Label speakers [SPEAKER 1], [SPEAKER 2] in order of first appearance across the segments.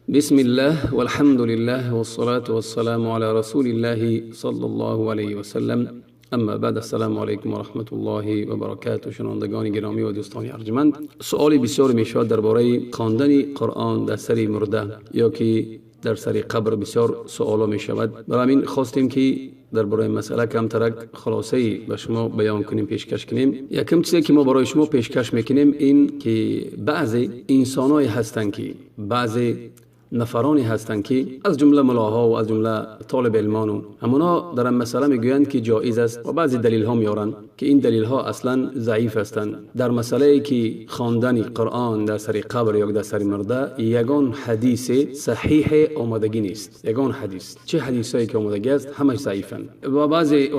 [SPEAKER 1] بسم الله والحمد لله والصلاة والسلام على رسول الله صلى الله عليه وسلم. اما بعد، السلام علیکم و رحمت الله و برکاته. شنوندگان گرامی و دوستان ارجمند، سوالی بسیار می شود درباره خواندن قرآن در سر مرده یا که در سر قبر. بسیار سوالا می شود. برای همین خواستیم که درباره مسئله کمترک خلاصه به شما بیان کنیم، پیشکش کنیم. یکم چیزی که ما برای شما پیشکش میکنیم این که بعضی انسانای هستند که بعضی نفرانی هستند که از جمله ملاها و از جمله طالب علمان و همونا در این مسئله میگویند که جایز است و بعضی دلیل ها میارند که این دلیل ها اصلا ضعیف هستند. در مسئله که خواندن قرآن در سر قبر یا در سر مرده یگان حدیث صحیح آمدگی نیست. یگان حدیث، چه حدیثایی که آمدگی است همش ضعیفند و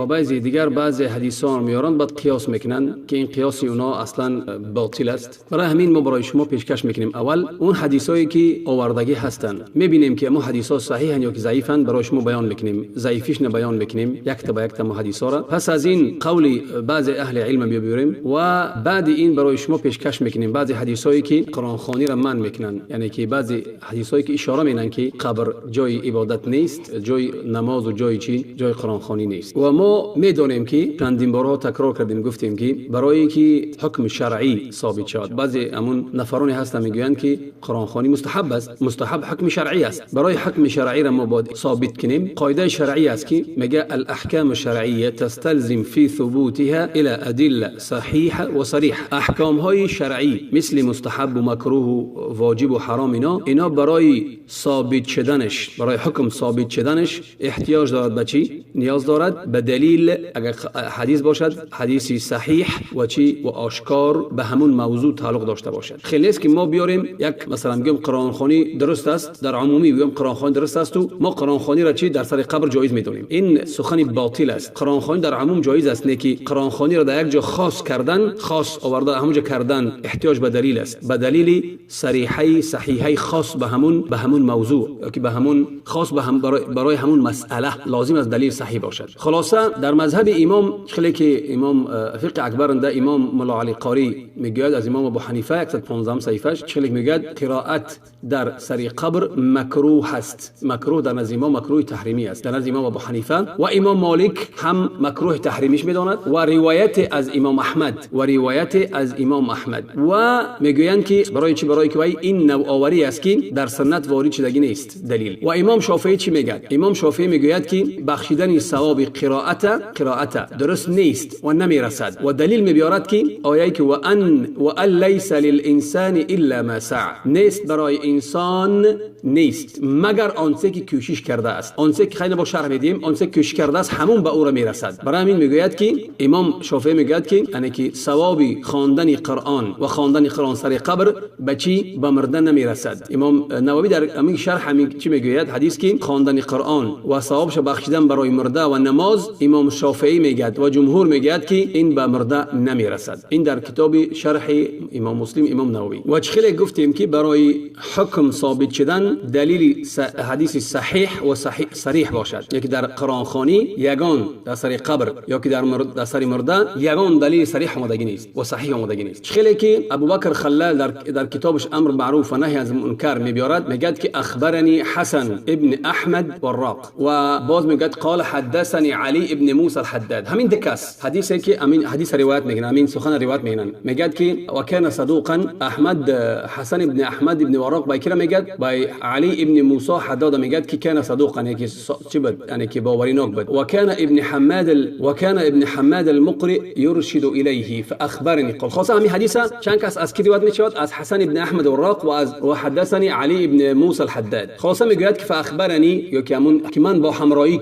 [SPEAKER 1] بعضی دیگر بعضی حدیث ها میارند، بعد قیاس میکنند که این قیاس اونا اصلا باطل است. برای همین ما برای شما پیشکش میکنیم اول اون حدیثایی که آوردگی هستند، میبینیم که امو حدیث ها صحیح یا که ضعیفن، برای شما بیان میکنیم، ضعیفیش نه بیان میکنیم یک تا به یک تا حدیث ها را. پس از این قول بعض اهل علم میبریم و بعد این برای شما پیشکش میکنیم بعضی حدیث هایی که قرآن خوانی را منع میکنن، یعنی که بعضی حدیث هایی که اشاره میکنن که قبر جای عبادت نیست، جای نماز و جای چی، جای قرآن خوانی نیست. و ما میدانیم که چندین بارها تکرار کردیم، گفتیم که برای که حکم شرعی ثابت شود، بعضی امون نفرانی هستن میگویند که قرآن خوانی مستحب است. مستحب حکم شرعی است. برای حکم شرعی را ما باید ثابت کنیم. قاعده شرعی است که میگه الاحکام الشرعیه تستلزم فی ثبوتها الى ادله صحیحه و صریح. احکام های شرعی مثل مستحب و مکروه و واجب و حرام، اینا برای ثابت شدنش، برای حکم ثابت شدنش احتیاج دارد به چی؟ نیاز دارد به دلیل. اگر حدیث باشد، حدیثی صحیح و چی و آشکار به همون موضوع تعلق داشته باشد. خیلی نیست که ما بیاریم یک مثلا میگیم قرآن خوانی درست است، در عمومی میگیم قرآن خوانی درست است و ما قرآن خوانی را چی در سر قبر جایز میدونیم. این سخن باطل است. قرآن خوانی در عموم جایز است، نه که قرآن خوانی را در یک جا خاص کردن، خاص آورده همونجا کردن احتیاج به دلیل است، به دلیل صریحه صحیحه خاص به همون موضوع یا که به همون خاص به هم برای همون مسئله لازم است دلیل صحیح باشد. خلاصه در مذهب امام خیلی که امام فقه اکبر ده امام ملا علی قاری میگوید از امام ابو حنیفه 115 صحیفه‌اش خیلی میگوید قرائت در سر قبر مکروه است. مکروه در نزد امام مکروه تحریمی است، در نزد امام ابو حنیفه. و امام مالک هم مکروه تحریمیش میداند و روایت از امام احمد و روایت از امام احمد و میگویند که برای چی؟ برای که این نوآوری است که در سنت وارد شدگی نیست دلیل. و امام شافعی چی میگه؟ امام شافعی میگوید که بخشیدن ثواب قرائت درست نیست و نمیرسد و دلیل میبیارد که آیه که و ان لیس للانسان الا ما سعى، نیست برای انسان نیست مگر آنچه که کوشش کرده است. آنچه که خیلی با شرح میدیم، آنچه که کوشش کرده است همون به او را میرسد. برای همین میگوید که امام شافعی میگوید که یعنی که ثواب خواندن قرآن و خواندن قرآن سر قبر به چی، به مرده نمیرسد. امام نووی در همین شرح همین چی میگوید حدیث که خواندن قرآن و ثوابش بخشیدن برای مرده و نماز، امام شافعی میگوید و جمهور میگوید که این به مرده نمیرسد. این در کتاب شرح امام مسلم امام نووی. و خیلی گفتیم که برای حکم ثابت شدن دلیل حدیث صحیح و صحیح صریح باشد. یکی در قرآن خوانی یگان در سر قبر یا که در سر مرده یگان دلیل صریح آمدگی نیست و صحیح آمدگی نیست. خیلی که ابوبکر خلال در کتابش امر معروف و نهی از منکر میبیارد، میگه که اخبرنی حسن ابن احمد وراق و باز میگه قال حدثنی علی ابن موسی الحداد. همین دو کس حدیثی که همین حدیث روایت میکنن، همین سخن روایت میکنن، میگه که وكان صدوقا احمد حسن ابن احمد ابن وراق با کی میگه؟ با علی ابن موسی حداد میگه که كان صدوقا، یعنی که چی بود؟ یعنی که باوریناک بود. وكان ابن حماد المقرئ يرشد اليه فاخبرني قال. خلاص همین حدیث چند کس از کی روایت میشود؟ از حسن ابن احمد وراق و از و حدثني علی ابن موسی الحداد. خلاص میگوید که فاخبرني یا که همون که من با همراهی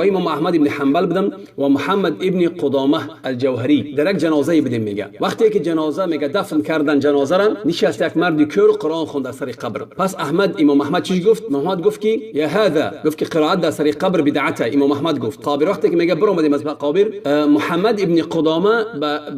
[SPEAKER 1] امام احمد ابن حنبل بودم و محمد ابن قدامه الجوهری در یک جنازه بودیم. میگه وقتی که جنازه میگه دفن کردن جنازه را، نشست یک مرد کور قرآن خوند در سر قبر. پس احمد امام احمد چی گفت؟ محمد گفت که یا هذا، گفت که قرائت در سر قبر بدعته. امام احمد گفت قبر وقتی که میگه برآمدیم از قبر، محمد ابن ابن قدامه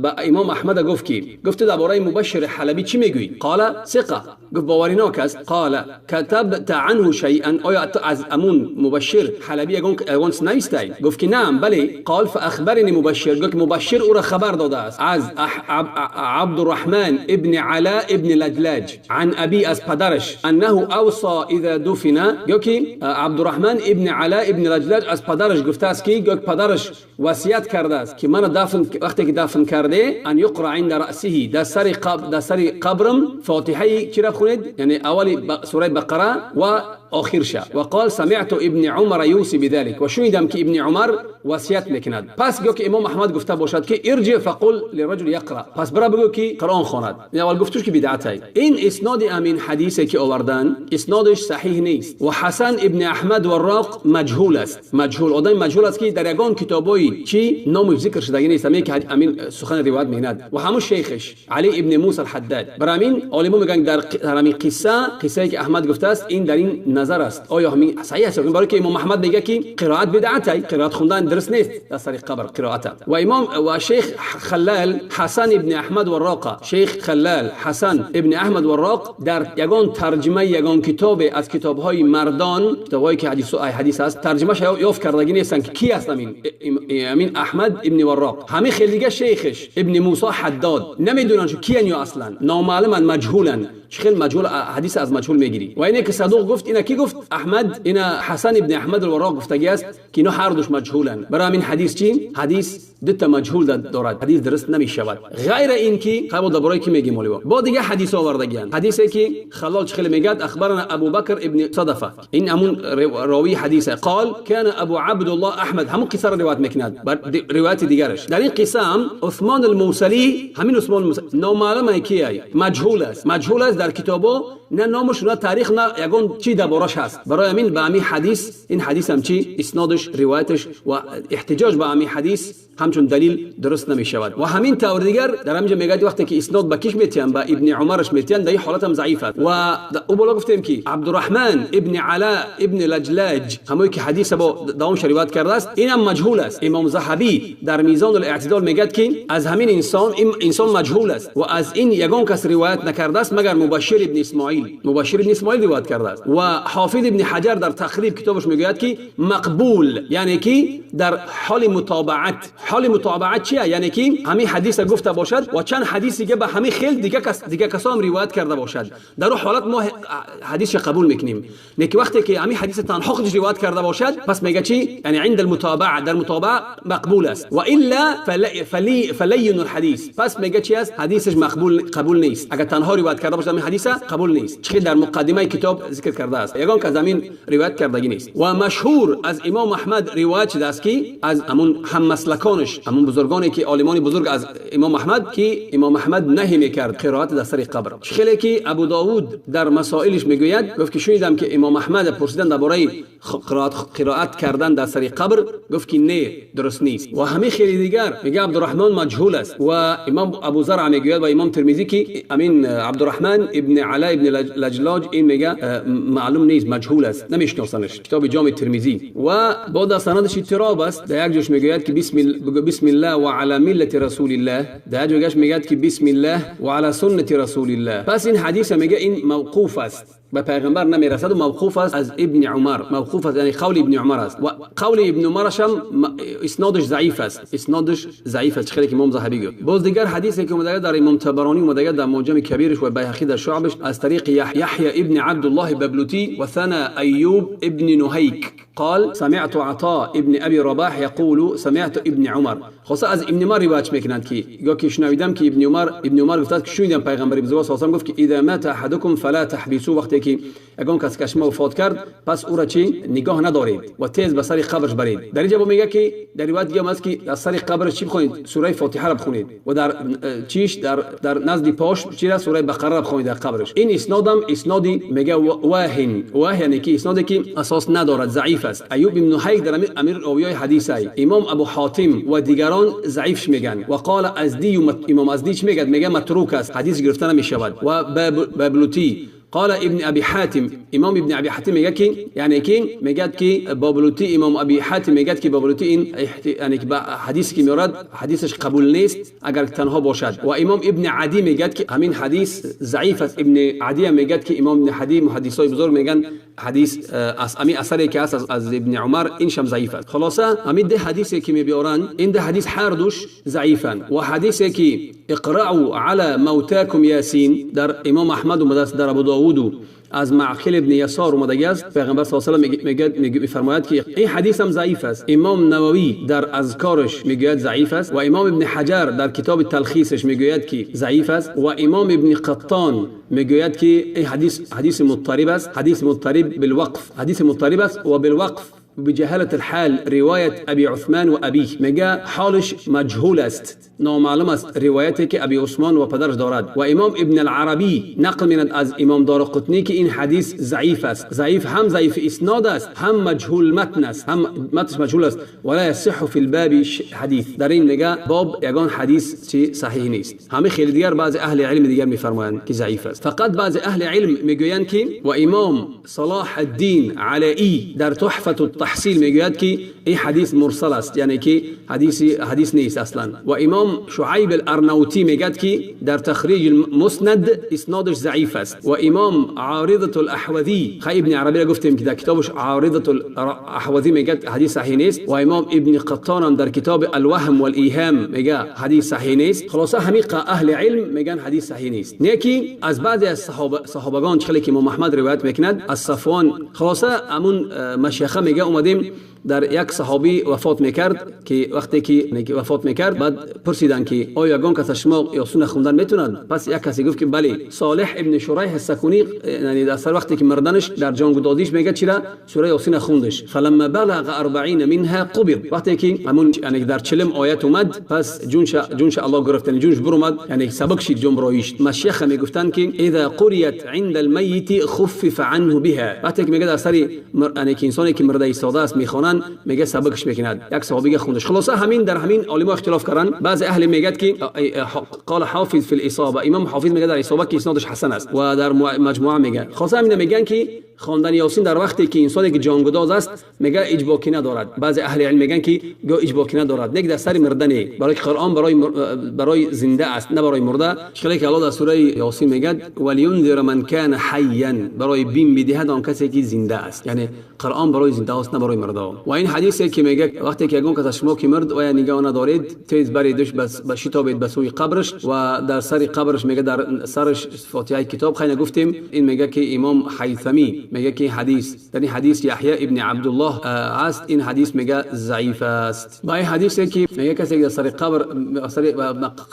[SPEAKER 1] به امام احمد گفت که گفت درباره مبشر حلبی چی میگویی؟ قال ثقه. گفت باوریناک است. قال كتبت عنه شيئا، آیا از امون مبشر حلبی یگان نوشتی؟ گفت که نعم بله. قال فاخبرني مبشر، گفت مبشر او را خبر داده است از عبدالرحمن ابن علاء ابن لجلاج عن ابی، از پدرش، انه اوصى اذا دفن. گفت که عبدالرحمن ابن علاء ابن لجلاج از پدرش گفته است که گفت پدرش وصیت کرده است که من دفن وقتی که دفن کرده ان یقرأ عند رأسه، در سر قبر، در سر قبرم فاتحه چی را بخونید، یعنی اول سوره بقره و آخر شه. و قال سمعت ابن عمر یوصی بذلك، و شنیدم که ابن عمر وصیت میکند. پس گفت که امام احمد گفته باشد که ارجع فقل للرجل یقرأ، پس برا بگو که قرآن خواند. این اول گفتوش که بدعت ای. این اسناد امین حدیثی که آوردن اسنادش صحیح نیست و حسن ابن احمد وراق مجهول است. مجهول، آدم مجهول است که در یگان کتابای چی نامش ذکر شده نیست، همین که امین سخن روایت میکند و همون شیخش علی ابن موسی الحداد. برای همین عالما میگن در همین قصه که احمد گفته است این در این نظر است. آیا همین صحیح است؟ برای که امام احمد میگه که قرائت بدعت ای، قرائت خوندن درست نیست در سر قبر قرائت. و امام و شیخ خلال حسن ابن احمد وراق، شیخ خلال حسن ابن احمد وراق در یگان ترجمه یگان کتاب از کتاب‌های مردان، کتاب‌هایی که حدیث است، ترجمه‌اش یافت کردگی نیستن که کی است امین احمد ابن وراق. همه خیلی دیگه شیخش ابن موسی حداد نمیدونن چه کیان یا اصلا نامعلومن، مجهولن. خیلی مجهول حدیث از مجهول میگیری. و اینه که صدوق گفت، اینا کی گفت؟ احمد، اینا حسن ابن احمد الوراق گفتگی است که اینا هر دوش مجهولن. برای همین حدیث چی؟ حدیث دو تا مجهول دارد، حدیث درست نمیشود. غیر این که قبول درباره کی میگیم مولی با دیگه حدیث آوردگیان. حدیثی که خلال خیلی میگه اخبرنا ابو بکر ابن صدفه، این همون راوی حدیثه، قال كان ابو عبد الله احمد، همون قصه را روایت میکند بر روایت دیگرش. در این قصه هم عثمان الموصلی، همین عثمان الموصلی نامعلومه کیه، مجهول است، مجهول است در کتابو، نه نامش نه تاریخ نه یگان چی دربارش هست. برای همین به همین حدیث، این حدیث هم چی اسنادش روایتش و احتجاج به همین حدیث همچون دلیل درست نمیشود. و همین طور دیگر در همینجا میگه وقتی که اسناد به کیش میتین، به ابن عمرش میتین، در این حالت هم ضعیف است. و او بالا گفتیم که عبدالرحمن ابن علاء ابن لجلاج همون که حدیث با دوامش روایت کرده است، اینم مجهول است. امام ذهبی در میزان الاعتدال میگه که از همین انسان، این انسان مجهول است و از این یگان کس روایت نکرده است مگر مبشر ابن اسماعیل. مبشر ابن اسماعیل روایت کرده است. و حافظ ابن حجر در تقریب کتابش میگوید که مقبول، یعنی که در حال متابعت. حال متابعت چیه؟ یعنی که همین حدیث گفته باشد و چند حدیث دیگه به همین خیلی دیگه کسام روایت کرده باشد، در اون حالت ما حدیث قبول میکنیم. نه که وقتی که همین حدیث تنها خودش روایت کرده باشد، پس میگه چی؟ یعنی عند المتابعه، در متابعه مقبول است، و الا فلین الحدیث. پس میگه چی است؟ حدیثش مقبول قبول نیست. اگر تنها روایت کرده باشد همین حدیث قبول نیست. چه در مقدمه کتاب ذکر کرده است، یگان که زمین روایت کردگی نیست. و مشهور از امام احمد روایت شده است که از همون هم مسلکانش، همون بزرگانی که عالمان بزرگ از امام احمد، که امام احمد نهی میکرد قرائت در سر قبر. خیلی که ابو داوود در مسائلش میگوید، گفت که شنیدم که امام احمد پرسیدن درباره قرائت کردن در سر قبر، گفت که نه درست نیست. و همه خیلی دیگر میگه عبدالرحمن مجهول است. و امام ابو زرع میگوید و امام ترمذی که امین عبدالرحمن ابن علاء ابن لجلاج این میگه معلوم نیست، مجهول است، نمیشناسنش. کتاب جامع ترمذی. و بعد از سندش اضطراب است. در یک جوش میگوید که بسم الله و علی ملت رسول الله، در یک جوش میگه که بسم الله و علی سنت رسول الله. پس این حدیث میگه این موقوف است، به پیغمبر نمیرسد و موقوف است از ابن عمر، موقوف است یعنی قول ابن عمر است. و قول ابن عمرش هم اسنادش ضعیف است، اسنادش ضعیف است، خیلی که امام ذهبی گفت. باز دیگر حدیثی که اومده در امام طبرانی اومده در معجم کبیرش و بیهقی در شعبش از طریق یحیی ابن عبدالله ببلوتی و ثنا ایوب ابن نهیک قال سمعت عطاء ابن ابي رباح يقول سمعت ابن عمر. خلاص از ابن عمر روایت میکنند که گفت که شنیدم که ابن عمر گفت که شنیدم پیغمبر بزرگ صلی الله علیه و گفت که اذا مات احدكم فلا تحبسوا، وقتی که اگون کس کشما وفات کرد پس او را چی نگاه ندارید و تیز به سر قبرش برید. در اینجا میگه که در روایت دیگه است که از سر قبرش چی بخونید؟ سوره فاتحه را بخونید و در چیش در نزد پاش چی را سوره بقره را بخونید در قبرش. این اسنادم اسنادی میگه واهن، واه یعنی که اسنادی که اساس ندارد، ضعیف است. ایوب بن نهیک در امیر راویای حدیث ای، امام ابو حاتم و دیگران ضعیفش میگن. و قال ازدی، امام ازدی چی میگه؟ میگه متروک است، حدیث گرفته نمیشود. و بابلوتی قال ابن ابي حاتم، امام ابن ابي حاتم میگه که یعنی که میگه که بابلوتی، امام ابی حاتم میگه که بابلوتی این یعنی که حدیث که میارد حدیثش قبول نیست اگر تنها باشد. و امام ابن عدی میگه که همین حدیث ضعیف است. ابن عدی میگه که امام ابن عدی محدثای بزرگ میگن حدیث از امی اثری که است از ابن عمر این شم ضعیف است. خلاصه همین ده حدیثی که میبیارن این ده حدیث هر دوش ضعیفن. و حدیثی که اقرأوا علی موتاکم یاسین در امام احمد اومده است، در ابو داوود از معقل ابن یسار اومده است، پیغمبر صلی الله علیه و آله میگه میفرماید که این حدیث هم ضعیف است. امام نووی در اذکارش میگوید ضعیف است و امام ابن حجر در کتاب تلخیصش میگوید که ضعیف است و امام ابن قطان میگوید که این حدیث حدیث مضطرب است، حدیث مضطرب بالوقف، حدیث مضطرب است و بالوقف بجهالة الحال رواية أبي عثمان وأبيه. میگه حالش مجهول است، نامعلوم است روایتی که ابی عثمان و پدرش دارد. و امام ابن العربی نقل می‌کند از امام دارقطنی که این حدیث ضعیف است، ضعیف هم ضعیف اسناد است، هم مجهول متن است، هم متنش مجهول است. ولا يصح في الباب حدیث. در این میگه باب یگان حدیث چی صحیح نیست. همه خیلی دیگر بعض اهل علم دیگر میفرمایند که ضعیف است. فقط بعض اهل علم میگویند که و امام صلاح الدین علایی در تحفة التحصیل میگوید که این حدیث مرسل است، یعنی که حدیث نیست اصلا. و امام شعیب الارنوطی میگد که در تخریج المسند اسنادش ضعیف است. و امام عارضة الاحوذی، خی ابن عربی را گفتیم که در کتابش عارضة الاحوذی میگد حدیث صحیح نیست. و امام ابن قطان هم در کتاب الوهم والایهام میگه حدیث صحیح نیست. خلاصه همه اهل علم میگن حدیث صحیح نیست. نیکی از بعضی از صحابگان چخلی که امام احمد روایت میکند از صفوان، خلاصه همون مشیخه میگه اومدیم در یک صحابی وفات میکرد که وقتی که وفات میکرد بعد پرسیدن که آیا یگان کس از شما یاسین خوندن میتوند؟ پس یک کسی گفت که بله. صالح ابن شریح السکونی یعنی در سر وقتی که مردنش در جنگ دادیش میگه چرا سوره یاسین خوندش. فلما بلغ 40 منها قبض. وقتی که همون یعنی در 40 آیت اومد پس جونش الله گرفت، یعنی جونش بر اومد، یعنی سبک شد جون برایش. مشیخ میگفتن که اذا قریت عند المیت خفف عنه بها. وقتی که میگه در سر یعنی که انسانی که مرده ایستاده است میخوانند میگه سبکش میکند. یک صحابی خوندش. خلاصه همین در همین عالما اختلاف کردن. بعض اهل میگه که قال حافظ فی الاصابه، امام حافظ میگه در اصابه که اسنادش حسن است و در مجموعه میگه. خلاصه همین میگن که خواندن یاسین در وقتی که انسانی که جانگداز است میگه اجباکی ندارد. بعض اهل علم میگن که گو اجباکی ندارد، نه در سر مردنی، برای قرآن برای زنده است نه برای مرده. چون که الله در سوره یاسین میگه ولینذر من کان حیا، برای بیم بدهد آن کسی که زنده است، یعنی قرآن برای زنده است نه برای مرده. و این حدیثی که میگه وقتی که یگان کس از شما که مرد و یا نگاه ندارید تیز بریدش بس بشتابید به سوی قبرش و در سر قبرش میگه در سرش فاتحه کتاب خیلی گفتیم. این میگه که امام حیثمی میگه که حدیث در این حدیث یحیی ابن عبدالله است، این حدیث میگه ضعیف است. با این حدیثی که میگه کسی که در سر قبر سر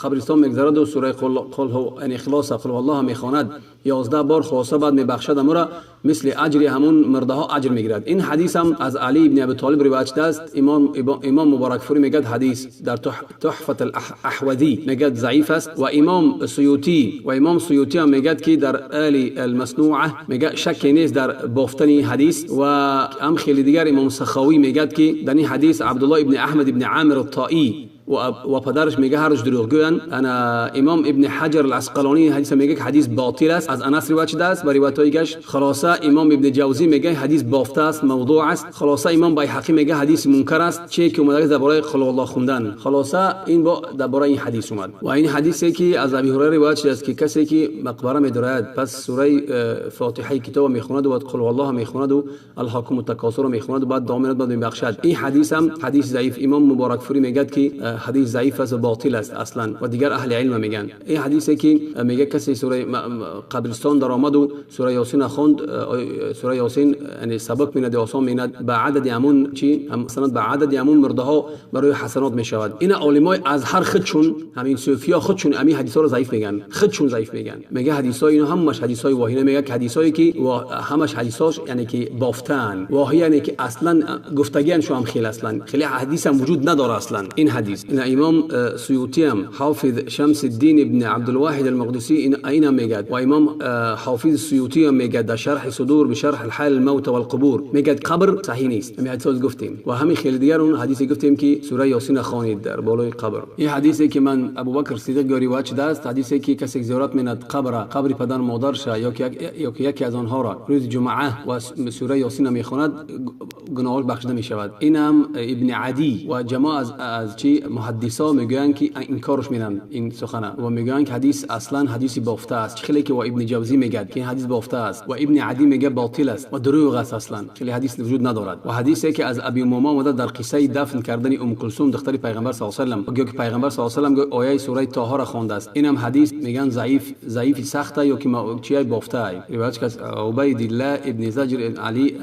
[SPEAKER 1] قبرستان میگذرد و سوره قل هو یعنی اخلاص قل الله میخواند 11 بار خلاصه بعد میبخشد امورا مثل اجر همون مرده ها اجر میگیرد. این حدیث هم از علی ابن ابی طالب روایت شده است. امام مبارک فوری میگه حدیث در تحفة الاحوذی میگه ضعیف است. و امام سیوطی هم میگه که در آل المصنوعه میگه شک نیست در بافتن حدیث. و هم خیلی دیگر امام سخاوی میگه که در این حدیث عبدالله ابن احمد ابن عامر الطائی و پدرش میگه هرش دروغگویان. انا امام ابن حجر العسقلانی حدیث میگه که حدیث باطل است، از انس روایت شده است و روایت‌های گش. خلاصه امام ابن جوزی میگه حدیث بافته است، موضوع است. خلاصه امام بیهقی میگه حدیث منکر است، چه که اومده درباره قل الله خوندن. خلاصه این با درباره این حدیث اومد. و این حدیثی که از ابی هریره روایت شده است که کسی که مقبره میدارد پس سوره فاتحه کتاب میخواند و بعد قل الله میخواند و الهاکم التکاثر میخواند و بعد دعا بعد میبخشد. این حدیث هم حدیث ضعیف. امام مبارک فوری میگه که حدیث ضعیف است و باطل است اصلا و دیگر اهل علم میگن. این حدیثی که میگه کسی سوره قبرستان در آمد و سوره یاسین خواند، سوره یاسین یعنی سبک میند آسان میند به عدد همون چی مثلا به عدد همون مرده ها برای حسنات میشود. این عالمای از هر خودشون همین صوفیا خودشون همین حدیثا رو ضعیف میگن، خودشون ضعیف میگن. میگه حدیثای اینا همش حدیثای واهی، میگه که حدیثایی که همش حدیثاش یعنی که بافتن واهی، یعنی که اصلا گفتگی هم خیلی اصلا خیلی حدیث هم وجود نداره اصلا این حدیث. این امام سیوطی هم حافظ شمس الدین ابن عبدالواحد المقدسی این میگه و امام حافظ سیوطی هم میگه در شرح صدور بشرح الحال الموت والقبور میگه قبر صحیح نیست. همین حدیث گفتیم و همین خیلی دیگر اون حدیثی گفتیم که سوره یاسین خوانید در بالای قبر. این حدیثی که من ابوبکر صدیق روایت شده است، حدیثی که کسی زیارت میند قبر پدر مادرش یا که یکی از آنها را روز جمعه و سوره یاسین میخواند گناهش بخشیده میشود. اینم ابن عدی و جماعه از چی محدثا میگویند که انکارش میرن این سخنه و میگویند که حدیث اصلا حدیث بافته است. خیلی که و ابن جوزی میگه که این حدیث بافته است و ابن عدی میگه باطل است و دروغ است، اصلا خیلی حدیث وجود ندارد. و حدیثی که از ابی امامه آمده در قصه دفن کردن ام کلثوم دختر پیغمبر صلی الله علیه و سلم، که پیغمبر صلی الله علیه و سلم آیه سوره طه را خوانده است، اینم حدیث میگن ضعیف سخته یا که چی بافته است. روایت که از عبید الله ابن زجر علی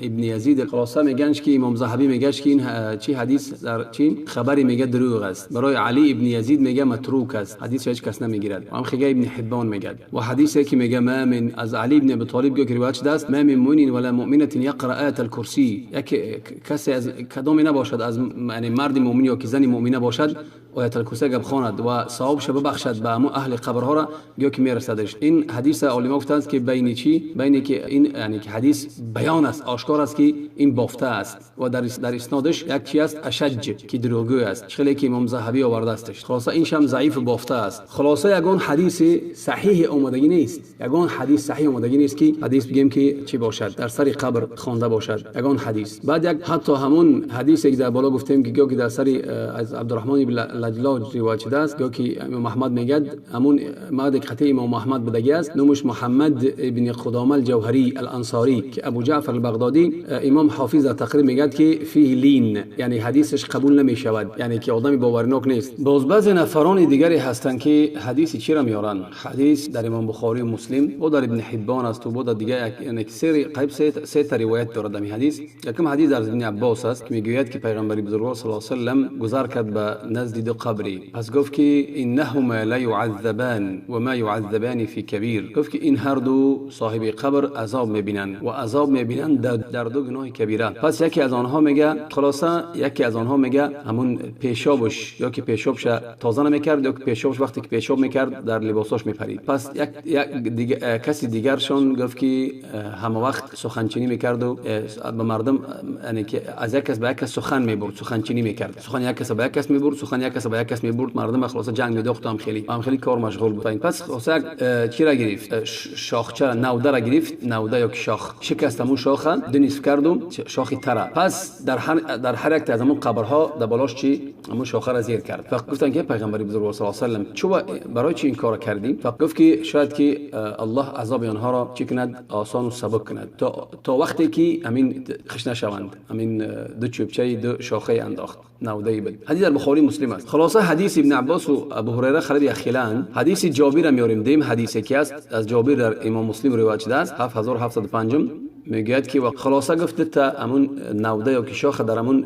[SPEAKER 1] ابن یزید. خلاصه میگن که امام ذهبی میگه که این چی حدیث در چی خبری میگه دروغ است. برای علی ابن یزید میگه متروک است، حدیث هیچ کس نمیگیرد. و هم خیلی ابن حبان میگه. و حدیثی که میگه ما من از علی ابن ابی طالب که روایت شده است، ما من مؤمن ولا مؤمنه یقرأ آیه الکرسی، یک کسی از کدامی نباشد از یعنی مرد مؤمن یا که زن مؤمنه باشد آیت الکرسی بخواند و ثوابش ببخشد به اهل قبرها را یا که میرسدش. این حدیث علما گفتند که بین چی؟ بین که این یعنی که حدیث بیان است، آشکار است که این بافته است و در اسنادش یک چی است؟ اشج که دروغگوی است، خیلی که امام ذهبی آورده استش. خلاصه این شم ضعیف بافته است. خلاصه یگان حدیث صحیح آمدگی نیست، یگان حدیث صحیح آمدگی نیست که حدیث بگیم که چی باشد در سر قبر خوانده باشد یگان حدیث. بعد یک حتی همون حدیثی که در بالا گفتیم که گویا در سر از عبدالرحمن بن لجلاج روایت شده است، گویا که امام احمد میگه همون مرد قطعی امام احمد بدگی است، نامش محمد ابن قدامه الجوهری الانصاری که ابو جعفر البغدادی امام حافظ در تقریب میگه که فیه لین، یعنی حدیثش قبول نمیشود، یعنی که آدمی باورناک نیست. باز بعضی نفران دیگری هستند که حدیث چی را میارن؟ حدیث در امام بخاری و مسلم و در ابن حبان است و در دیگه یعنی سه قریب سه تا روایت دارد این حدیث. یکم حدیث از ابن عباس است که میگوید که پیغمبر بزرگوار صلی الله علیه و سلم گذر کرد به نزد دو قبری، پس گفت که انهما لا يعذبان و ما يعذبان فی کبیر، گفت که این هر دو صاحب قبر عذاب میبینند و عذاب میبینند در دو گناه کبیره. پس یکی از آنها میگه، خلاصه یکی از آنها میگه همون پیشابش یا که پیشابش تازه نمیکرد یا که پیشابش وقتی که پیشاب میکرد در لباساش میپرید. پس یک دیگه کسی دیگرشون گفت که همه وقت سخنچینی میکرد و به مردم یعنی که از یک کس به یک کس سخن میبرد، سخنچینی میکرد، سخن یک کس به یک کس میبرد، سخن یک کس به یک کس میبرد، مردم خلاصه جنگ میداخت، هم خیلی کار مشغول بود. پس خلاصه چی را گرفت؟ شاخچه نوده را گرفت، نوده یا شاخ شکست، همون شاخه دو نصف کرد و شاخی تره. پس در هر یک از همون قبرها در بالاش چی همون شاخه را زیر کرد. فقط گفتن که پیغمبر بزرگوار صلی الله علیه و سلم چو برای چی این کار کردی؟ فقط گفت که شاید که الله عذاب آنها را چی کند؟ آسان و سبک کند تا وقتی که همین خش نشوند، همین دو چوبچه دو شاخه انداخت نوده بود. حدیث در بخاری مسلم است. خلاصه حدیث ابن عباس و ابو هریره خیلی اخیلان. حدیث جابر میاریم، دیم حدیثی که است از جابر در امام مسلم روایت شده است 7705 میگوید که خلاصه گفت تا همون نوده یا که شاخه در همون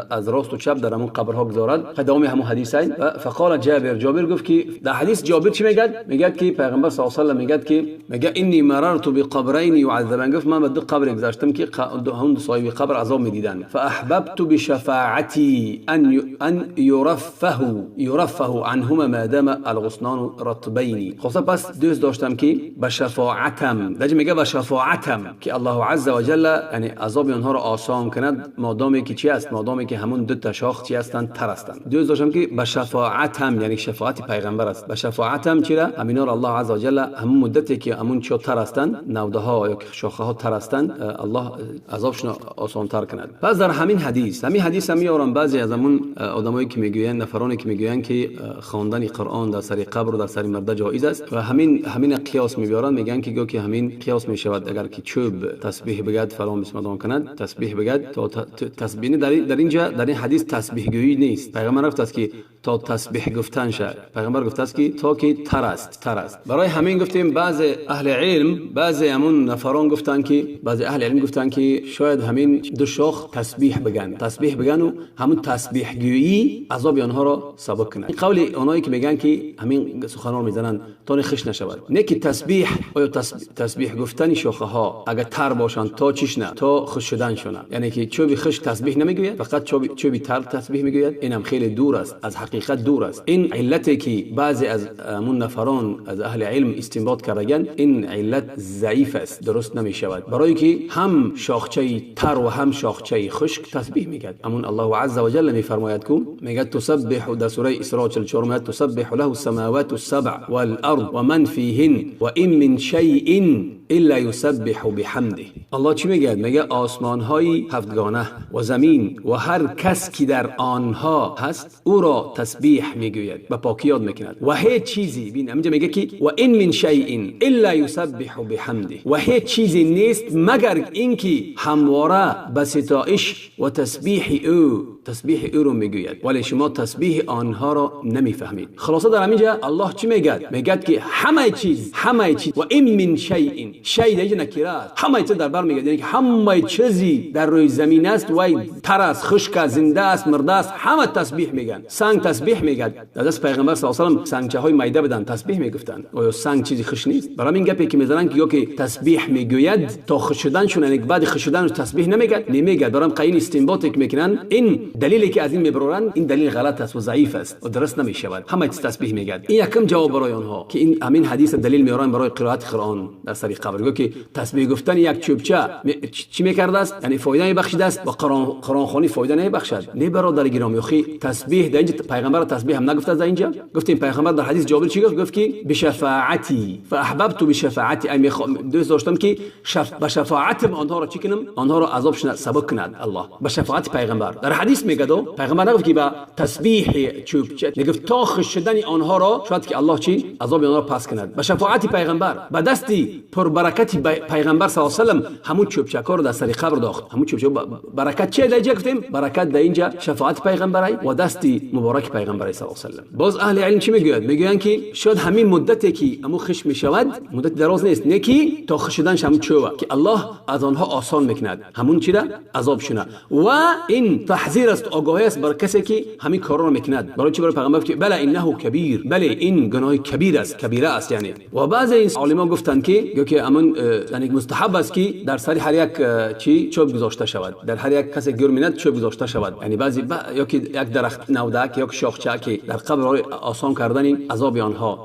[SPEAKER 1] از راست و چپ در همون قبرها گذارد. دوام همون حدیث است. فقال جابر، جابر گفت که در حدیث جابر چی میگه؟ میگه که پیغمبر صلی الله علیه و سلم میگه که میگه انی مررت بقبرین يعذبان، گفت من به دو قبر گذشتم که هم صاحب قبر عذاب میدیدن. فاحببت بشفاعتی ان يرفه عنهما ما دام الغصنان رطبین. خلاصه پس دوست داشتم که به شفاعتم، دج میگه به شفاعتم که الله عز و جل یعنی عذاب آنها را آسان کند مادامی که چی است؟ مادامی که همون دو تا شاخ چی هستند؟ تر هستند. دوست داشتم که به شفاعتم، یعنی شفاعت پیغمبر است، به شفاعتم چرا همینا را الله عز و جل همون مدتی که همون چی تر هستند، نوده ها یا شاخه ها تر هستند، الله عذابشون آسان تر کند. پس در همین حدیث، همین حدیث هم میارم بعضی از همون آدمایی که میگویند، نفرانی که میگویند که خواندن قرآن در سر قبر و در سر مرده جایز است و همین قیاس میبرن، میگن که گو که همین قیاس میشود اگر که چوب تسبیح بگد فلان بسم الله کند، تسبیح بگد تا تسبیح در اینجا در این حدیث تسبیح گویی نیست. پیغمبر گفت است که تا تسبیح گفتن شه، پیغمبر گفت است که تا که تر است، تر است. برای همین گفتیم بعض اهل علم، بعض همون نفران گفتن که بعض اهل علم گفتن که شاید همین دو شاخ تسبیح بگن، تسبیح بگن و همون تسبیح گویی عذاب آنها را سبک کند. قول اونایی که میگن که همین سخنان رو میزنن تا خش نشود، نه که تسبیح، آیا تسبیح گفتن شاخه ها اگر تر باشند تا چیش نه تا خشک شدن شونه. یعنی که چوب خشک تسبیح نمیگوید، فقط چوب تر تسبیح میگوید. اینم خیلی دور است از حقیقت، دور است. این علتی که بعضی از من نفران از اهل علم استنباط کردن، این علت ضعیف است، درست نمیشود. برای که هم شاخچه تر و هم شاخچه خشک تسبیح میگد. امون الله عز وجل میفرماید کو میگه تسبح، در سوره اسراء 44 میگه تسبح له السماوات السبع والارض ومن فيهن وان من شيء الا يسبح بحمده. الله چی میگه؟ میگه آسمان های هفتگانه و زمین و هر کس که در آنها هست او را تسبیح میگوید، به پاکی یاد میکند. و هیچ چیزی، ببین اینجا میگه که و ان من شیء الا یسبح بحمده، و هیچ چیزی نیست مگر اینکه همواره به ستایش و تسبیح او، تسبیح او رو میگوید، ولی شما تسبیح آنها را نمیفهمید. خلاصه در اینجا الله چی میگه؟ میگه که همه چیز، همه چیز، و ان من شیء، شیء دیگه نکره است، همه چیز در بر میگه، یعنی همه چیزی در روی زمین است، وای تر است، خشک است، زنده است، مرده است، همه تسبیح میگن. سنگ تسبیح میگه. در دست پیغمبر صلی الله علیه و سلم سنگچه های میده بدن تسبیح میگفتن. آیا سنگ چیزی خشک نیست؟ برای این گپی که میزنن که یا که تسبیح میگوید تا خشک شدنشون، یعنی بعد خشک شدن تسبیح نمیگه، نمیگه. دارم قین استنباط میکنن. این دلیلی که از این میبرن این دلیل غلط است و ضعیف است و درست نمیشود. همه چیز تسبیح میگه. این یکم جواب برای آنها که این همین حدیث دلیل میارن برای قرائت قرآن در سر قبر. گفت که تسبیح گفتن یک چوبچه چی میکرده است؟ یعنی فایده میبخشید است و قرآن خوانی فایده نمیبخشد. نه برادر گرامی، خی تسبیح در اینجا پیغمبر تسبیح هم نگفته. در اینجا گفتیم پیغمبر در حدیث جابر چی گفت؟ گفت که بشفاعتی فاحببت بشفاعتی، ای دوست داشتم که به شفاعتم آنها را چی کنم؟ آنها را عذابشون سبک کند الله، به شفاعت پیغمبر. در حدیث میگه پیغمبر نگفت که به تسبیح چوبچه، نگفت تا خشک شدن آنها را شاید که الله چی عذاب آنها را پس کند. به شفاعت پیغمبر، به دستی پربرکت پیغمبر صلی الله علیه و سلم همون چوبچکا رو در سر قبر داخت. همون چوبچه برکت چه در اینجا گفتیم؟ برکت در اینجا شفاعت پیغمبر و دستی مبارک پیغمبر صلی الله علیه و سلم. باز اهل علم چی میگوید؟ میگویند که شاید همین مدتی که امو خشک میشود مدت دراز نیست، نه که تا خشک شدنش همون چوبه که الله از آنها آسان میکند همون چی را عذابشونه. و این تحذیر است، آگاهی است بر کسی که همین کارا رو میکند. برای چی؟ برای پیغمبر که بله انه کبیر، بله این گناه کبیر است، کبیره است یعنی. و بعضی این عالما گفتند که که امون یعنی مستحب است که در سر هر یک چی چوب گذاشته شود، در هر یک کسی گیر میند چوب گذاشته شود. یعنی بعضی یا که یک درخت نودک یا شاخچه که در قبر آسان کردن عذاب آنها.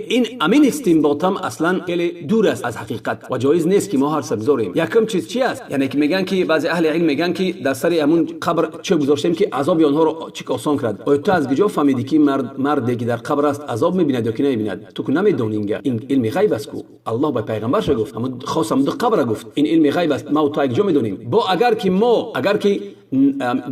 [SPEAKER 1] این امین استنباط هم اصلا خیلی دور است از حقیقت و جایز نیست که ما هر سر بگذاریم. یکم چیز چی است؟ یعنی که میگن که بعضی اهل علم میگن که در سر همون قبر چوب گذاشتیم که عذاب آنها رو چی آسان کرد. آیا تو از کجا فهمیدی که مردی که در قبر است عذاب میبیند یا که نمیبیند؟ تو که نمیدونی، این علم غیب است کو الله به پیغمبرش گفت، همون خاصم دو قبر گفت این علم غیب است، ما و تو کجا میدونیم؟ با اگر که ما اگر که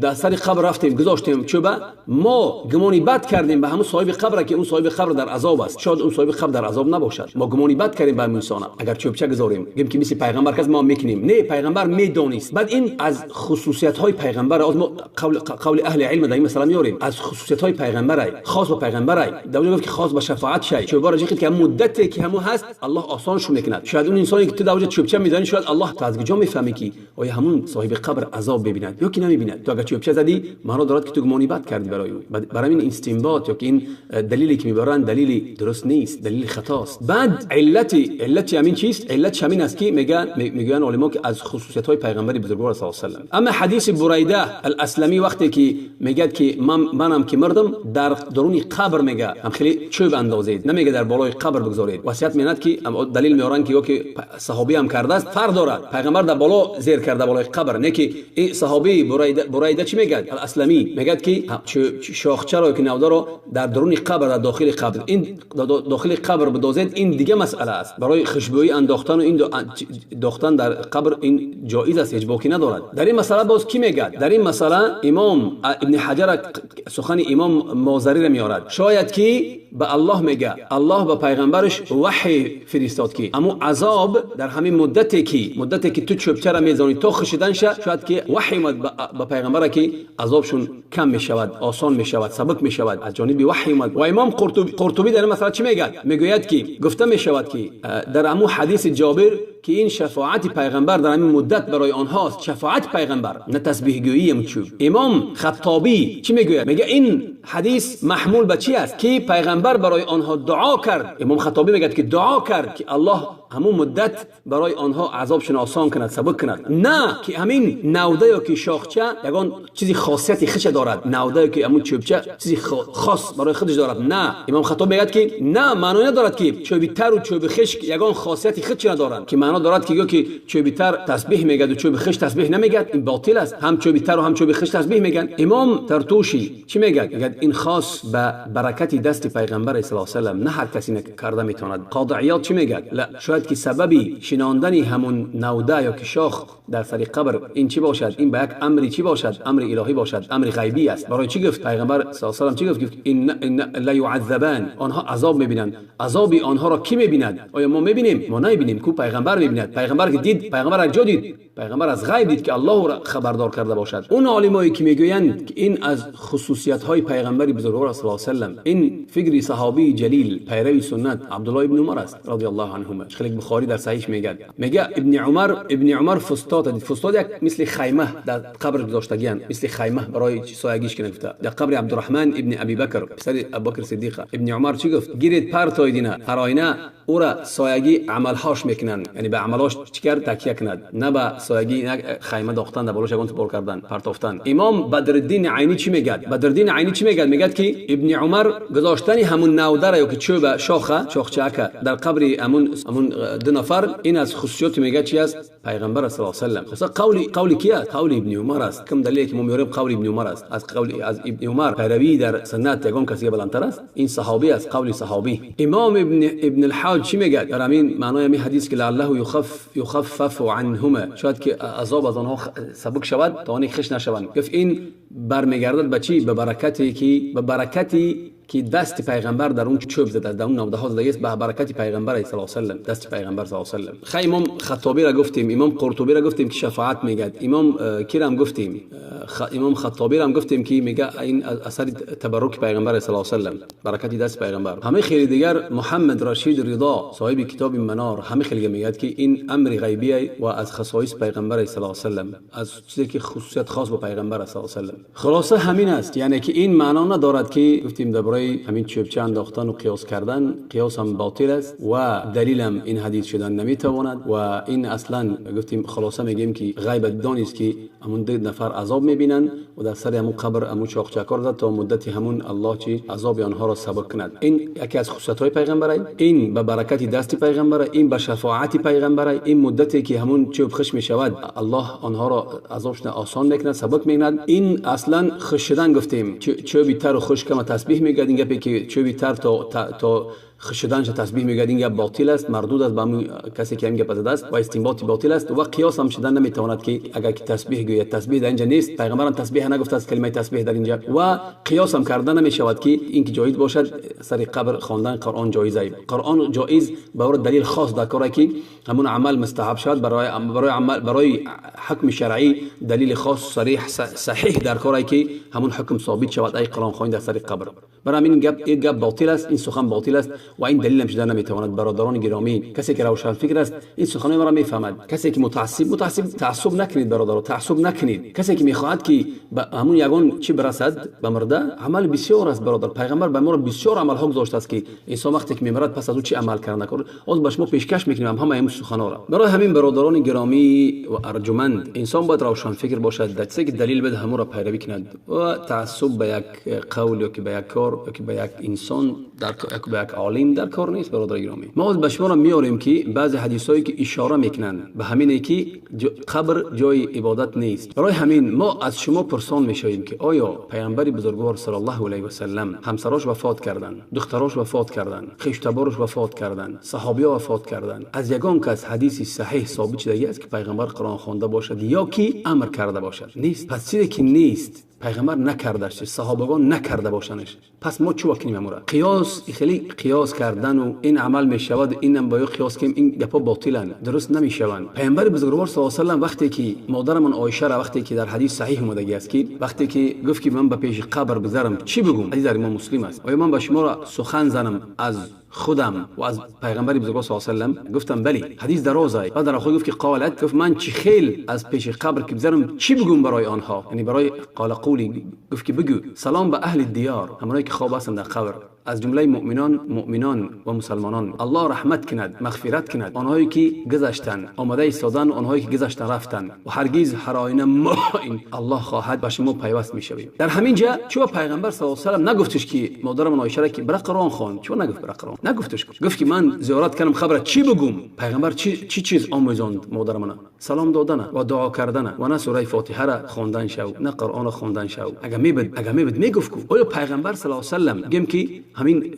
[SPEAKER 1] در سر قبر رفتیم گذاشتیم چوبه، ما گمانی بد کردیم به همون صاحب قبر که اون صاحب قبر در عذاب است، شاید اون صاحب قبر در عذاب نباشد. ما گمانی بد کردیم به انسان اگر چوبچه گذاریم، گیم که مثل پیغمبر کس ما میکنیم. نه، پیغمبر میدونست. بعد این از خصوصیت های پیغمبر، از ما قول اهل علم در این مثلا میاریم، از خصوصیت های پیغمبر، خاص به پیغمبر. در گفت که خاص به شفاعت شی چوبه را که مدتی که همون هست الله آسانش میکند. شاید اون انسانی که تو در چوبچه میدانی، شاید الله تو از کجا میفهمی که آیا همون صاحب قبر عذاب ببیند یا که نمیبیند؟ تو اگر چوبچه زدی معنا دارد که تو گمانی بد کردی برای او. برای این استنباط یا که این دلیلی که میبرن دلیلی درست نیست، دلیل خطاست. بعد علت همین چیست؟ علت همین است که میگن علما که از خصوصیت های پیغمبر بزرگوار صلی الله علیه و سلم. اما حدیث بریده الاسلمی وقتی که میگه که منم که مردم در درون قبر میگه هم خیلی چوب اندازید، نمیگه در بالای قبر بگذارید. وصیت میند که دلیل میارن که که صحابی هم کرده است، فرق دارد. پیغمبر در بالا زیر کرده بالای قبر، نه که این صحابی بریده چی میگه؟ الاسلمی میگه که شاخچه رو که نوده رو در درون قبر، در داخل قبر، این داخل قبر بدازید، این دیگه مسئله است. برای خوشبویی انداختن و این انداختن در قبر این جایز است، هیچ باکی ندارد. در این مسئله باز کی میگه؟ در این مسئله امام ابن حجر سخن امام مازری را میارد. شاید که به الله میگه، الله به پیغمبرش وحی فرستاد که اما عذاب در همین مدتی که تو چوبچه را میزانی تا خشیدن شاید که وحی اومد به پیغمبر که عذابشون کم میشود، آسان میشود، سبک میشود، از جانب وحی اومد. و امام قرطبی در این مسئله چی میگه؟ میگوید که گفته میشود که در امو حدیث جابر که این شفاعت پیغمبر در همین مدت برای آنهاست، شفاعت پیغمبر، نه تسبیح گویی چوب. امام خطابی چی میگوید؟ میگه این حدیث محمول به چی است؟ که پیغمبر برای آنها دعا کرد. امام خطابی میگه که دعا کرد که الله همون مدت برای آنها عذابشون آسان کند، سبک کند، نه که همین نوده یا که شاخچه یگان چیزی خاصیت خودش دارد، نوده یا که همون چوبچه چیزی خاص برای خودش دارد. نه، امام خطابی میگه که نه، معنی ندارد که چوب تر و چوب خشک یگان خاصیت خودش ندارند، که معنا دارد که که چوب تر تسبیح میگه و چوب خشک تسبیح نمیگه. این باطل است. هم چوب تر و هم چوب خشک تسبیح میگن. امام ترتوشی چی میگه؟ میگه این خاص به برکت دست پیغمبر صلی الله علیه و سلم، نه هر کسی کرده میتواند. قاضی عیاض چی میگه؟ لا، شاید که سببی شناندن همون نوده یا که شاخ در سر قبر این چی باشد؟ این به یک امری چی باشد؟ امر الهی باشد، امر غیبی است. برای چی گفت پیغمبر صلی الله علیه و سلم؟ چی گفت؟ گفت ان لا يعذبان، آنها عذاب میبینند. عذاب آنها را کی میبیند؟ آیا ما میبینیم؟ ما نمیبینیم. کو پیغمبر میبیند. پیغمبر که دید، پیغمبر از جا دید، پیغمبر از غیب دید که الله را خبردار کرده باشد. اون عالمایی که میگویند که این از خصوصیت های پیغمبر بزرگوار صلی الله علیه و سلم، این فکر صحابی جلیل پیروی سنت عبدالله ابن عمر است رضی الله عنهما. خیلی بخاری در صحیح میگه، میگه ابن عمر فستاد دید. فستاد یک مثل خیمه در قبر گذاشتگیان، مثل خیمه برای سایگیش کنه گفته. در قبر عبدالرحمن ابن ابی بکر پسر ابوبکر صدیق، ابن عمر چی گفت؟ گیرید پرتایدینه هر آینه او را سایگی عملهاش میکنن، یعنی به عملهاش چیکار تکیه کند، نه به سایگی، نه خیمه داختن در بالاش یگان بار کردن پرتافتن. امام بدرالدین عینی چی میگه؟ بدرالدین عینی چی میگه؟ میگه که ابن عمر گذاشتن همون نوده یا که چوب شاخه شاخچه در قبر همون دو نفر، این از خصوصیات میگه چی است؟ پیغمبر صلی الله علیه و سلم. خلاص قول کی است؟ قول ابن عمر است. کم دلیلی که ما میاریم قول ابن عمر است. از قول از ابن عمر پیروی در سنت یگان کسی بلندتر است. این صحابی است، قول صحابی. امام ابن الحاج چی میگه؟ در همین معنای همین حدیث که لعله یخفف عنهما، شاید که عذاب از آنها سبک شود تا آنی خش نشوند. گفت این برمیگردد به چی؟ به برکتی که به برکتی که دست پیغمبر در اون چوب زده، در اون نوده ها زده است، به برکت پیغمبر صلی الله علیه و سلم، دست پیغمبر صلی الله علیه و سلم. خی امام خطابی را گفتیم، امام قرطبی را گفتیم که شفاعت میگه، امام کی را گفتیم، امام خطابی را گفتیم که میگه این اثر تبرک پیغمبر صلی الله علیه و سلم، برکت دست پیغمبر. همه خیلی دیگر محمد رشید رضا صاحب کتاب منار همه خیلی میگه که این امر غیبی و از خصایص پیغمبر صلی الله علیه و سلم، از چیزی که خصوصیت خاص به پیغمبر صلی الله علیه و سلم. خلاصه همین است، یعنی که این معنا ندارد که گفتیم درباره همین چوبچه انداختن و قیاس کردن، قیاس هم باطل است و دلیل هم این حدیث شدن نمیتواند. و این اصلا گفتیم خلاصه میگیم که غیب دانیست که همون دو نفر عذاب میبینن و در سر همون قبر همون چاقچکار زد تا مدتی همون الله چی عذاب آنها را سبک کند. این یکی از خصوصیت های پیغمبره، این به برکت دست پیغمبره، این به شفاعت پیغمبره، این مدتی که همون چوب خش میشود الله آنها را عذابشون آسان میکند، سبک میکند. این اصلا خش شدن گفتیم چوبی تر و خشک ما تسبیح میگه، این گپی که چوبی تر تا خشدنش تسبیح میگه این گپ باطل است، مردود است به کسی که این گپ زده است و استنباط باطل است. و قیاس هم شدن نمیتواند که اگر که تسبیح گوید تسبیح در اینجا نیست، پیغمبرم تسبیح نگفته است کلمه تسبیح در اینجا. و قیاس هم کردن نمیشود که این که جایز باشد سر قبر خواندن قرآن جایز است. قرآن جایز به دلیل خاص در کاری که همون عمل مستحب شد، برای عمل برای حکم شرعی دلیل خاص صریح صحیح در کاری که همون حکم ثابت شود ای قرآن خوانی در سر قبر. برای همین گپ این گپ باطل است، این سخن باطل است و این دلیل هم شده نمیتواند. برادران گرامی، کسی که روشن فکر است این سخنان مرا میفهمد. کسی که متعصب تعصب نکنید برادران، تعصب نکنید. کسی که میخواهد که به همون یگان چی برسد به مرده، عمل بسیار است برادر. پیغمبر به ما بسیار عمل ها گذاشته است که انسان وقتی که میمرد پس از او چی عمل کرده نکرد، از به شما پیشکش میکنیم همه این سخنان را. برای همین برادران گرامی و ارجمند، انسان باید روشن فکر باشد، در چیزی که دلیل بده همون را پیروی کند و تعصب به یک قول یا که به یک کار یا که به یک انسان در به یک عالم در کار نیست. برادر گرامی، ما به شما را میاریم که بعضی حدیثایی که اشاره میکنن به همینه که قبر جای عبادت نیست. برای همین ما از شما پرسان میشویم که آیا پیامبر بزرگوار صلی الله علیه و سلم همسراش وفات کردن، دختراش وفات کردن، خویشتبارش وفات کردن، صحابی وفات کردن، از یگان کس حدیث صحیح ثابت شده است که پیغمبر قرآن خوانده باشد یا که امر کرده باشد؟ نیست. پس چیزی که نیست پیغمبر نکردش، صحابگان نکرده باشنش، پس ما چه کنیم امورا؟ قیاس خیلی قیاس کردن و این عمل میشود اینم با قیاس کنیم، این گپا باطلن، درست نمیشوند. پیامبر بزرگوار صلی الله علیه و سلم وقتی که مادرمون عایشه را وقتی که در حدیث صحیح اومده است که وقتی که گفت که من به پیش قبر بگذرم چی بگم، حدیث در امام مسلم است، آیا من به شما را سخن زنم از خودم و از پیغمبر بزرگوار صلی الله علیه و سلم گفتم بلی. حدیث درازه. بعد در آخر گفت که قالت، گفت من چی خیل از پیش قبر که بذارم چی بگم برای آنها، یعنی برای قال قولی، گفت که بگو سلام به اهل دیار، همونایی که خواب هستند در قبر، از جمله مؤمنان و مسلمانان، الله رحمت کند، مغفرت کند آنهایی که گذشتن، آماده ایستادن، آنهایی که گذشتن رفتن، و هرگز هر آینه ما این الله خواهد به شما پیوست میشویم. در همین جا چون پیغمبر صلی الله علیه و سلم نگفتش که مادرم عایشه را که برای قرآن خوان، چون نگفت برای قرآن نگفتش، گفت که من زیارت کردم خبر چی بگم؟ پیغمبر چی چیز آموزاند مادر من؟ سلام دادن و دعا کردن و نه سوره فاتحه را خواندن شو، نه قرآن را خواندن شو. اگه میبد میگفت کو آیا پیغمبر صلی الله علیه و سلم گیم که همین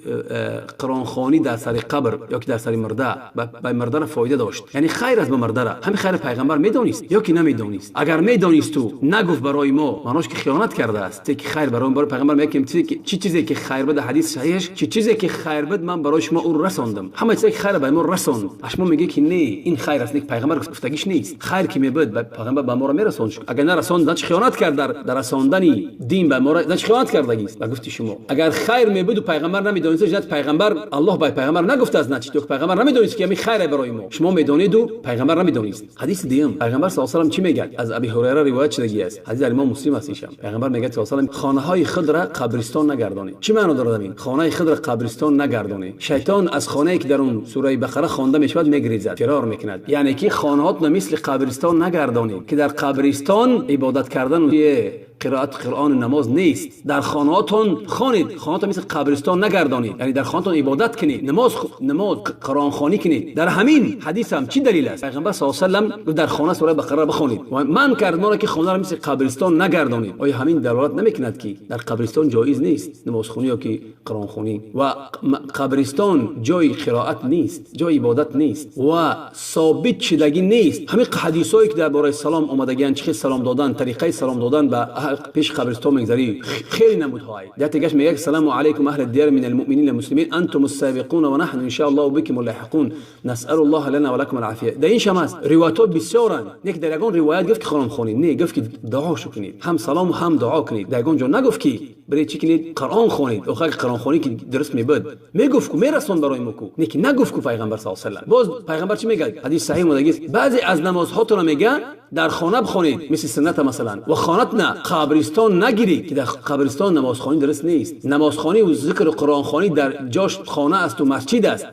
[SPEAKER 1] قرآن خوانی در سر قبر یا که در سر مرده به مرده را فایده داشت، یعنی خیر از به مرده را، همین خیر پیغمبر میدونست یا که نمیدونست؟ اگر میدونست تو نگفت برای ما، معناش که خیانت کرده است. که خیر برای پیغمبر میگه که چی چیزی که خیر بده، حدیث صحیحش، چی چیزی که خیر بده من برای شما او رساندم، همه چیزی که خیر به ما رساند. شما میگه که نه این خیر است، پیغمبر گفتگیش نیست. خیر که میبد پیغمبر به ما را میرساند، اگر نرساند نه خیانت کرد در رساندن دین به ما را، نه خیانت کردگی است. گفتی شما اگر خیر میبد و پیغمبر نمیدونست، جنت پیغمبر الله به پیغمبر نگفت از نه چی تو پیغمبر نمیدونست که همین خیر برای ما، شما میدونید و پیغمبر نمیدونست. حدیث دیگه پیغمبر صلی الله علیه و سلم چی میگه؟ از ابی هریره روایت شده است، حدیث امام مسلم است. ایشان پیغمبر میگه صلی الله علیه و سلم خانه های خود را قبرستان نگردانید. چی معنی داره این خانه خود را قبرستان نگردانید؟ شیطان از خانه ای که در اون سوره بقره خوانده میشود میگریزد، فرار میکند. یعنی که خانه‌هات مثل قبرستان نگردانید که در قبرستان عبادت کردن و قرائت قرآن و نماز نیست. در خانه‌هاتون خوانید، خانه‌هاتون مثل قبرستان نگردانید، یعنی در خانه‌تون عبادت کنید، نماز قرآن خوانی کنید. در همین حدیث هم چی دلیل است؟ پیغمبر صلی الله علیه و سلم در خانه سوره بقره بخوانید و من کرد ما را که خانه را مثل قبرستان نگردانید. آیا همین دلالت نمیکند که در قبرستان جایز نیست نماز خوانی یا که قرآن خوانی، و قبرستان جای قرائت نیست، جای عبادت نیست و ثابت شدگی نیست. همین حدیثایی که درباره سلام آمدگی، چه سلام دادن، طریقه سلام دادن به پیش قبرستان میگذری، خیلی نمودهای در تگش میگه سلام علیکم اهل الديار من المؤمنین المسلمین انتم السابقون و نحن ان شاء الله بكم اللاحقون نسأل الله لنا ولكم العافیه. در این شما است روایات بسیارن، یک در یگان روایت گفت که قرآن خوانید، نه گفت که دعا شو کنید، هم سلام و هم دعا کنید. در یگان جا نگفت که برای چی کنید قرآن خوانید. آخه قرآن خوانی که درست میبد میگفت کو میرسون برای ما کو، نه که نگفت کو پیغمبر صلی الله علیه و سلم. باز پیغمبر چی میگه؟ حدیث صحیح اومده، بعضی از نمازهاتون میگه در خانه بخوانید مثل سنت مثلا، و خانت نه قبرستان نگیرید که در قبرستان نماز خوانی درست نیست. نماز خوانی و ذکر قرآن خوانی در جاش خانه است و مسجد است،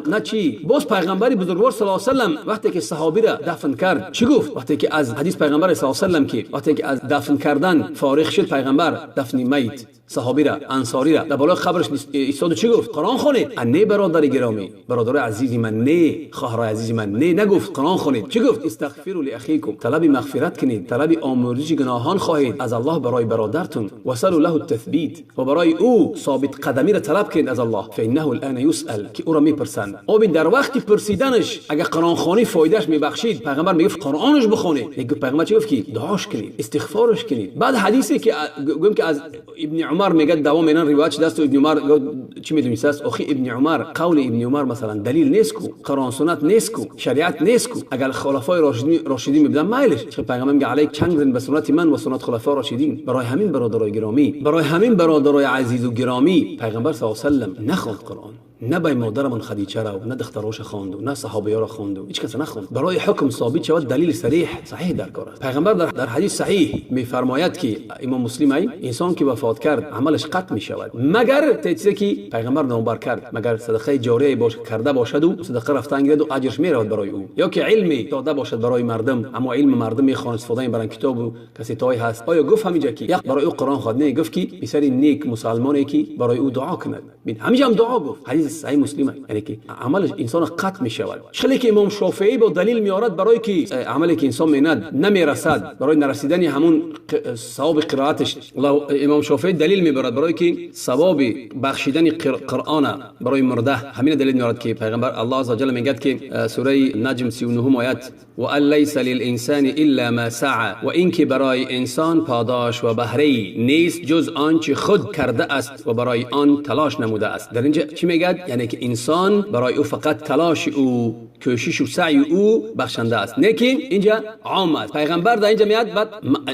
[SPEAKER 1] نه چی. باز پیغمبر بزرگوار صلی الله علیه و سلم وقتی که صحابی را دفن کرد چی گفت؟ وقتی که از حدیث پیغمبر صلی الله علیه و سلم که وقتی که از دفن کردن فارغ شد پیغمبر، دفن میت صحابی را، انصاری را، در بالای قبرش ایستاد چی گفت؟ قرآن خوانید. نه برادر گرامی، برادر عزیزی من، نه خواهر عزیزی من، نه نگفت قرآن خوانید. چی گفت؟ استغفروا لاخیکم، طلب مغفرت کنید، طلب آمرزش گناهان خواهید از الله برای برادرتون، وسلوا له التثبیت، و برای او ثابت قدمی را طلب کنید از الله، فانه الان یسأل، که او را میپرسند. او در وقتی پرسیدنش اگر قرآن خوانی فایدهش میبخشید، پیغمبر میگفت قرآنش بخونید. میگه پیغمبر چی گفت؟ که دعاش کنید، استغفارش کنید. بعد حدیثی که گفتم که از ابن عمر میگه دوام اینا روایت شده است، ابن عمر چی میدونی است؟ اخی ابن عمر، قول ابن عمر مثلا دلیل نیست کو، قرآن سنت نیست کو، شریعت نیست کو. اگر خلفای راشدین میبودن مایلش، چه پیغمبر میگه علیک چنگ به سنت من و سنت خلفای راشدین. برای همین برادرای گرامی، برای همین برادرای عزیز و گرامی، پیغمبر صلی الله علیه و سلم نخواند قرآن، نه به مادرمان خدیجه را، نه دختراش خواند، نه صحابه را خواند، هیچ کس نخواند. برای حکم ثابت شود دلیل صریح صحیح در کار است. پیغمبر در حدیث صحیح میفرماید که امام مسلم ای انسان که وفات کرد عملش قطع می شود مگر چیزی که پیغمبر نامبر کرد، مگر صدقه جاریه باش کرده باشد و صدقه رفتن گیرد و اجرش میرود برای او، یا که علمی داده باشد برای مردم، اما علم مردم میخوان استفاده میبرن، کتاب و کسیتای هست. آیا گفت همینجا که یک برای او قرآن خواند؟ نه، گفت که پسر نیک مسلمانی که برای او دعا کند. ببین همینجا هم دعا گفت، حدیث صحیح مسلم، یعنی که عمل انسان قطع می شود. خیلی که امام شافعی با دلیل میارد برای که عملی که انسان میند نمیرسد، برای نرسیدن همون ثواب قرائتش، امام شافعی دلیل میبرد برای که ثواب بخشیدن قرآن برای مرده، همین دلیل میارد که پیغمبر الله عز وجل میگه که سوره نجم 39 آیت، و ان لیس للانسان الا ما سعى، و اینکه برای انسان پاداش و بهره نیست جز آنچه خود کرده است و برای آن تلاش نموده است. در اینجا چی میگه؟ یعنی که انسان برای او فقط تلاش او، کوشش و سعی او بخشنده است. نه که اینجا عام است. پیغمبر در اینجا میاد بعد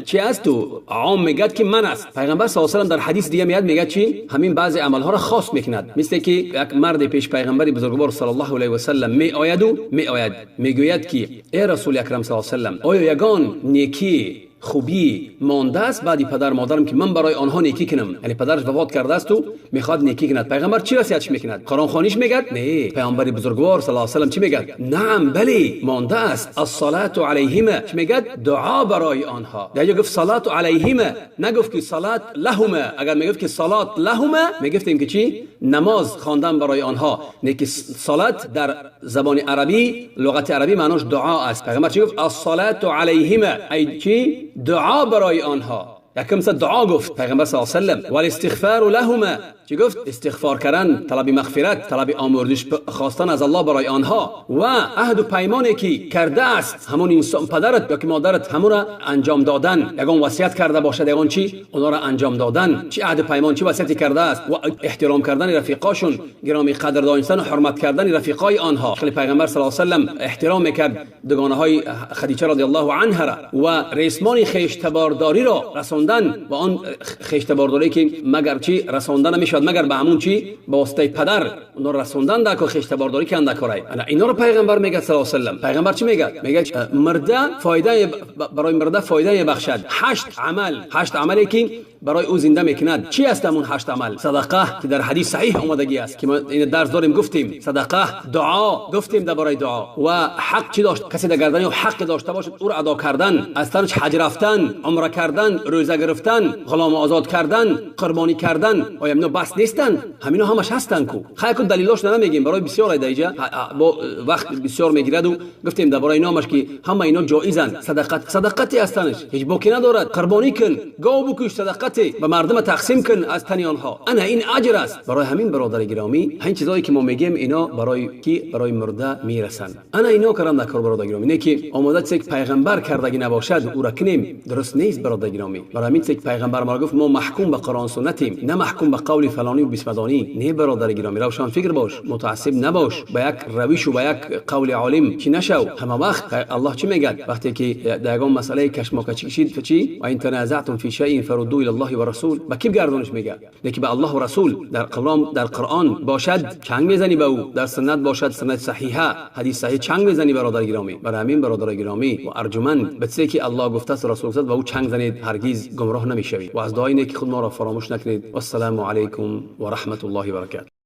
[SPEAKER 1] چی است تو عام میگه که من است. پیغمبر صلی الله علیه و سلم در حدیث دیگه میاد میگه چی؟ همین بعضی عملها را خاص میکند. مثل که یک مرد پیش پیغمبر بزرگوار صلی الله علیه و سلم می آید و می آید میگوید که ای رسول اکرم صلی الله علیه و سلم، آیا یگان نیکی خوبی مانده است بعدی پدر مادرم که من برای آنها نیکی کنم؟ یعنی پدرش وفات کرده است و میخواد نیکی کند. پیغمبر چی وصیتش میکند؟ قرآن خوانیش میگه؟ نه. پیامبر بزرگوار صلی الله علیه و سلم چی میگه؟ نعم، بلی، مانده است. الصلاه علیهما. چی میگه؟ دعا برای آنها. در گفت صلاه علیهما، نگفت که صلاه لهما. اگر میگفت که صلاه لهما میگفتیم که چی؟ نماز خواندن برای آنها. نه که صلاه در زبان عربی، لغت عربی معناش دعا است. پیغمبر چی گفت؟ الصلاه علیهما، ای چی؟ دعا برای آنها. یکم دعا گفت پیغمبر صلی الله علیه و سلم. والاستغفار لهما. چی گفت؟ استغفار کردن، طلب مغفرت، طلب آمرزش خواستن از الله برای آنها. و عهد و پیمانی که کرده است همون انسان، پدرت یا که مادرت، همون را انجام دادن. یگان وصیت کرده باشد یگان چی، اونا را انجام دادن. چی عهد و پیمان، چی وصیتی کرده است. و احترام کردن رفیقاشون، گرامی قدر دانستن و حرمت کردن رفیقای آنها. خیلی پیغمبر صلی الله علیه و سلم احترام میکرد دوگانه های خدیجه رضی الله عنها را و ریسمان خویش تبارداری را رساندن و آن خویش تبارداری که مگر چی رساندن نمیشد مگر به همون چی به واسطه پدر اون رسوندن در خویش تبارداری که اند کارای. اینا رو پیغمبر میگه صلی الله علیه و سلم. پیغمبر چی میگه؟ میگه مرده فایده برای مرده فایده بخشد. 8 عمل، 8 عملی که برای او زنده میکند. چی است همون 8 عمل؟ صدقه که در حدیث صحیح آمدگی است که ما این درس داریم گفتیم. صدقه، دعا گفتیم درباره دعا. و حق چی داشت؟ کسی در گردن او حق داشته باشد او را ادا کردن، از تنش حج رفتن، عمره کردن، روزه گرفتن، غلام آزاد کردن، قربانی کردن. آیا اینا بس نیستن؟ همینا همش هستن کو. خیر کو دلیلاش نمیگیم برای بسیار دیگه با وقت بسیار میگیرد و گفتیم درباره اینا همش که همه اینا جایزن. صدقت صدقتی هستنش، هیچ باکی ندارد. قربانی کن، گاو بکش، صدقتی به مردم تقسیم کن از تن آنها. انا این اجر است. برای همین برادر گرامی، همین چیزایی که ما میگیم اینا برای کی؟ برای مرده میرسن. انا اینا کردن در کار برادر گرامی. نه که آماده چیزی که پیغمبر کردگی نباشد او را کنیم، درست نیست برادر گرامی. برای همین چیزی که پیغمبر ما گفت ما محکوم به قرآن سنتیم، نه محکوم به قول فلانی و بیسمدانی. نه برادر گرامی، روشن فکر باش، متعصب نباش، به یک روش و به یک قول عالم چی نشو. همه وقت الله چی میگه وقتی که در یگان مسئله کشماکشی کشید چی؟ و ان تنازعتم فی شیء فردوا الی الله و رسول. به کی گردانش میگه؟ نه که به الله و رسول. در قرآن، در قرآن باشد چنگ میزنی به او، در سنت باشد سنت صحیحه، حدیث صحیح چنگ میزنی برادر گرامی. برای همین برادر گرامی و ارجمند، به چیزی که الله گفته است رسول گفته و او چنگ زنید هرگز گمراه نمیشوید. و از دعای نیک خود ما را فراموش نکنید. والسلام علیکم و رحمت الله و برکاته.